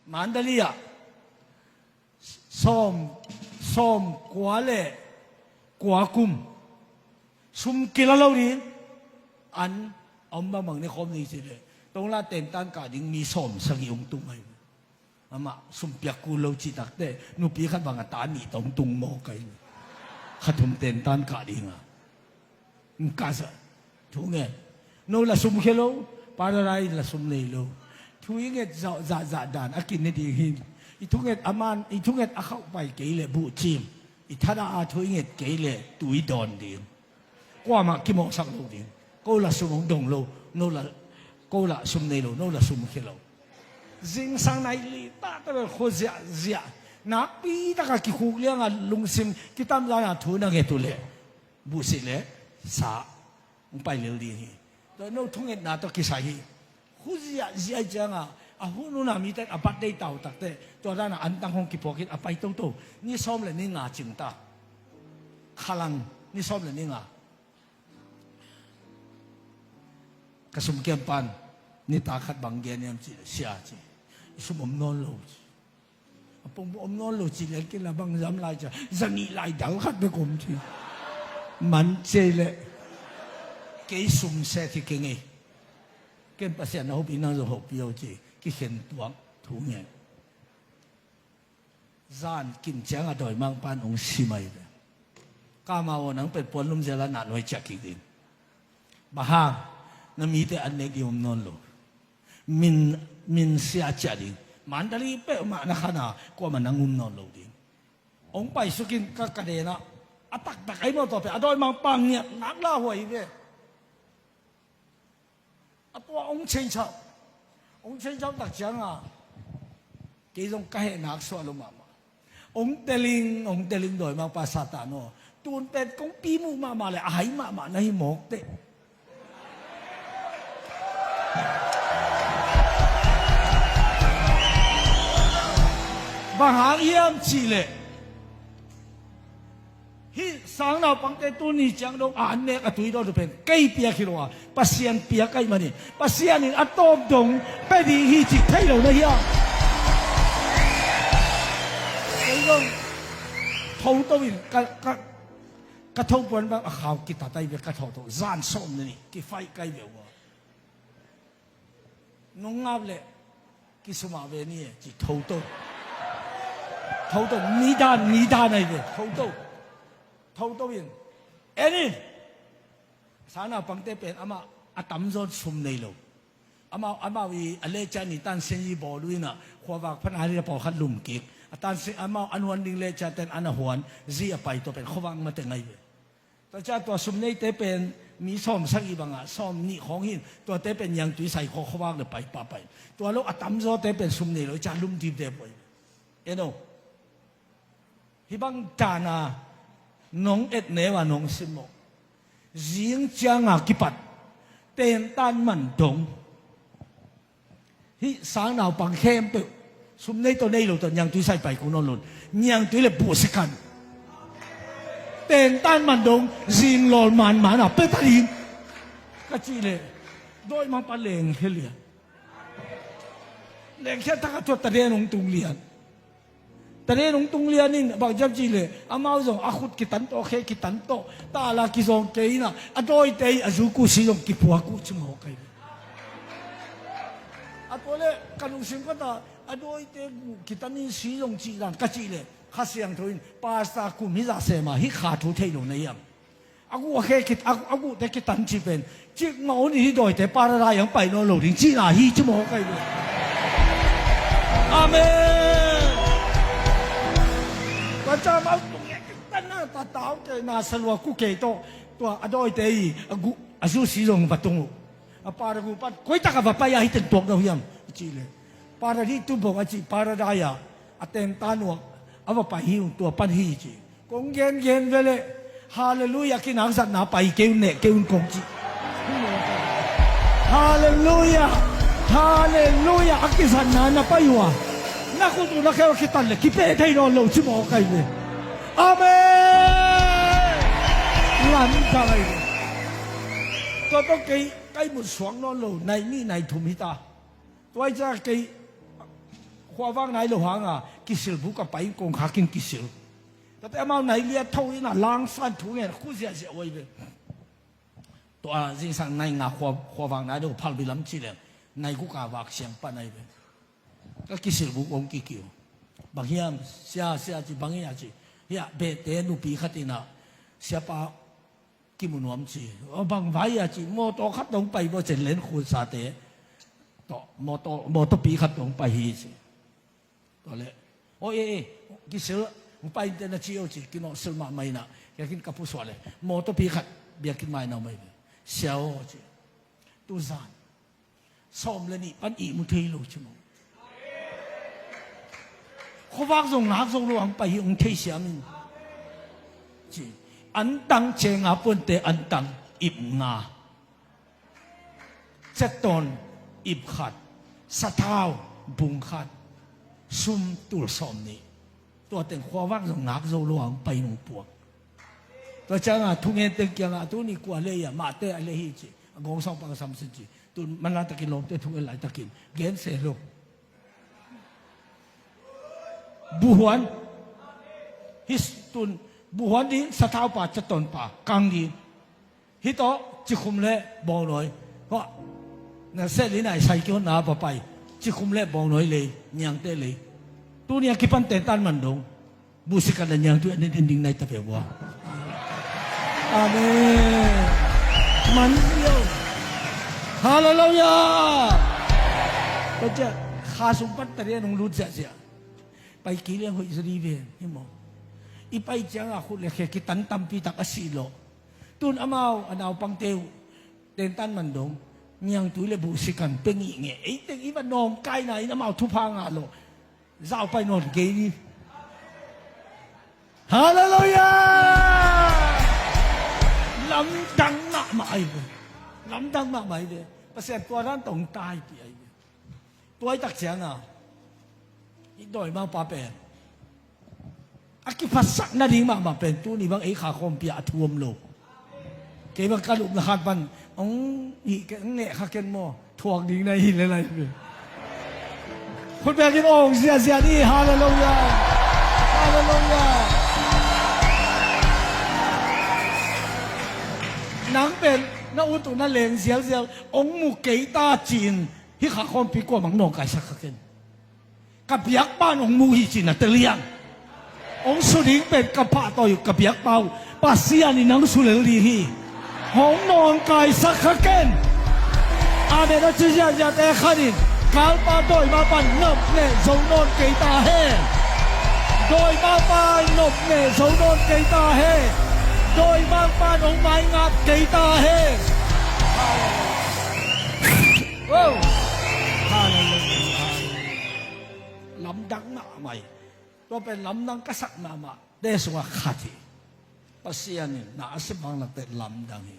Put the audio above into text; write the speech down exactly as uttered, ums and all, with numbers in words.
Mandalay ah sawm, sawm kua le kua kum sum kila lo ding. An a om bangbang ne khawm ding ci leh, tong la tentan kah ding mi sawm sagih hong tung ahi. Amah sum piak kul lo cih takteh nupi khat bang a ta nih tawh hong tung mawk ahi. Kha thum tentan kah ding a. Ka za thu nget. No la sum khia lo, Paradise la sum nei lo. Thu i nget zah zah dan a kin ne ding hi. I thu nget a man, i thu nget a khauh pai kei leh buh cim. I thada a thu i nget kei leh tui dawn ding. Kuamah kimawhsak lo ding. Ko la sum hong dong lo, no la, ko la sum nei lo, no la sum khia lo. Zingsang nai li ta ta bel khua ziahziah nakpi taka kikhuk lianga lungsim kitamzana thu na nget uh leh buhsih le sa hong pai lel ding hi. Tua no thungetna tawh kisai hi. Khu ziahziah cianga a hun huna mite a bat dei tau takte tua dana antang hong kipuakin a pai toto. Ni sawm le ni nga cingta. Khalang ni sawm le ni nga. Ka sumkiam pan nita khat bang gen hiam ci, sia ci. I sum om nawn lo ci. A pongpong om nawn lo ci lian kila bang zam lai cia. Zanih lai dal khat bek om ci. Man cei le kei sum se ki kengei. Ken Pasian na hopi nang zong hopi au ci. Kikhen tuak thu ngen. Zan kim cianga dawimangpan hong sim ahi ve. Kama aw nang pen puan lum zela na nuai ciah kik ding. Bang hang na mite an nek ding om nawn lo. Min, min sia ciah ding. Mandalay peuhmah na khana kuamah nang um nawn lo ding. Hong paisukin ka kadena a taktak ahi mawh tawh peuh a dawimangpa ngiat nak lauhuai hi ve. A tua hong change hau. Hong change hau tak cianga kei zong ka hehnak suah lo mahmah. Hong teling, hong teling dawimangpa Satan aw. Tun pen kong pi muh mahmah le a hai mahmah na hi mawk teh. Bang hang hiam cihleh hih sangnaupangte tuni ciang dong a an nek a tui dawtu pen kei piak hi lo a, Pasian piak ahi manin Pasian in a tawp dong pia ding hi cih thei lo na hiam? Kei dong thoto in ka, ka, ka thopuan bang a khau kitat ahi ve ka thoto zan sawm na nih kifaih kai ve ua. Nung ngap leh kisumah ve ni e ci thoto. Thoto nidan nidan ahi ve thoto. Thoto in en in. Sangnaupangte pen amah a tamzawn sum nei lo. Amau amau i a lehcia ni tan sen i bawl uh inah khuavak phan a lina pawlkhat lum kik a tan sen amau an huan ding lehcia ten an a huan zi a pai tua pen khuavak mateng ahi ve. Tua cia tua sum neite pen mi sawm sagih bangah sawm nih khawng hin tuate pen niangtui sai khawng khuavak le pai pa pai. Tua lo a tamzawte pen sum nei lo cia lum dipdep uh ahi ve. Eno. Hih bang dana nong et neu a nong simmawh zing cianga kipat tentan man dong. Hih sangnaupang khempeuh sum nei tawh nei lo tawh niangtui sai pai kung nawn lo. Niangtui le buh sikan tentan man dong zing lawl manmana pia ta ding. Ka cih leh dawimangpa lengkhia lian. Lengkhia taka tua taden hong tung lian. Taden hong tung lian in bang ciam cih leh amau zong a khut kitan tawh khe kitan tawh tala kizawng kei inah a dawite i a zuku si zong kipuak uh ci mawk ahi. A tua le ka lungsim kata a dawite guh kitan in si zong cih dan ka cih leh Kha Siangtho in pasta kum hi zah sema hih kha thu thei lo na hiam? A guh a khe kit a, a guhte kitan ci pen cikmah un i hi dawite paradise ang pai nawn lo ding cihna hi ci mawk ahi ve. Amen. Tua ca mau tung e kitan na ta tau kei na salua ku kei tawh tua a dawite i a guh a zusi zong va tung uh. A paradise pan koi taka va pai a hiten tuak lo hiam? I cih leh paradise tu bawk a cih paradise ah a tentan uh a va pai hi ung tua pan hi ci. Kong gengen veleh halleluiah kinakzatna pai kei un neh kei un kong cih. Halleluiah. Halleluiah a kizatna na pai uh a na khut uh na kheu a kitan le kipeh thei nawn lo ci mawk ahi ve. Amen. Lamdang ahi ve. Tua tawh kei kai mut suak nawn lo nai nih nai thum hita. Tua i ca kei Khuavak nai lo hanga kisil buk a pai in kongkhak in kisil. Tate amau nai liat tho in a langsan thu ngen khu ziahziah uai ve. Tua zingsang nai nga khua, khuavak nai lo phalbi lam ci leng nai guk a vak siang pan ai ve. Ka kisil buk ong kikiu. Bang hiam sia, sia ci, bang hiam ci. Hiah behte nupi khat in a siapa kimu nuam ci. Aw bang vai a ci, mawtaw khat dong pai baw cen len khunsate tawh mawtaw, mawtawpi khat dong pai hi ci. Tua leh aw e e, kisil, hong pai inte na ci aw ci, kinawhsil mahmah in a, kiakin ka pusuah leh mawtawpi khat biakinn mai na om ai ve. Sia aw ci. Tuzan sawm le nih pan ihmu thei lo ci maw? Khuavak zong ngak zo lo ang pai hi, hong theisiam in ci. Antang cenga puante antang ip nga, ceton ip khat, sathau bung khat, sum tul sawm nih. Tua teng khuavak zong ngak zo lo ang pai nung puak. Tua cianga thungen teng kianga tuni kua le ia mahte a le hi ci. A gawngsawng pang samsin ci. Tun manla takin lawmte thungen laitakin gense lo. Buhuan. His tun buhuan din sathaupa, catonpa kang din. Hih tawh cikhum le bawngnawi. Hua na seh li nai sai kihon na papai. Cikhum le bawngnawi lei, niangte lei. Tuni a kipan tentan man dong. Buhsikan le niangtui a nin in ding nai ta ve ua. Amen. Man yo. Hallelujah. Tua ciah kha sung pan tari a nung lut ziahziah. Pai kei liang hoih zaw dih ven hi maw? I pai cianga khut le khe kitan tampi tak a si lawh. Tun amau a naupangte uh tentan man dong, niangtui le buhsikan pia ngihngeh. Eiteng i va nawngkaina in amau thupha ngah lawh. Zaupai nawn kei ni. Hallelujah. Lamdang mahmah ahi ve. Lamdang mahmah ahi ve. Pasian tua dan tong taipih ahi ve. Tuaitak cianga i dawimangpa pen a kiphatsak nading mahmah pen tuni bang ei kha khawmpi ah a thuam lo. Kei bang ka lupna khat pan hong hih ken, hong neh kha ken maw? Thuak ding na hi le lai ve. Khut bekin awng ziahziah ni. Hallelujah. Hallelujah. Nang pen na ut uh na leng zialzial hong mu kei ta ci-in hih kha khawmpi kuamah hong nawngkaisak kha ken. Ka biakpa in hong mu hi ci-in a tel hiam? Hong su ding pen ka pahtawi uh ka biakpa uh Pasian in hong su lel ding hi. Hong nawngkaisak kha ken. Amen a ci ziahziahte khat in Kalpa dawimangpa in nopneh zo nawn kei ta hen. Dawimangpa in nopneh zo nawn kei ta hen. Dawimangpa in hong maingap kei ta hen. Wow. Hallelujah. Lamdang mahmah hi. Tua pen lamdang ka sak mahmah te sungah khat hi. Pasian in na a si bang na teh lamdang hi.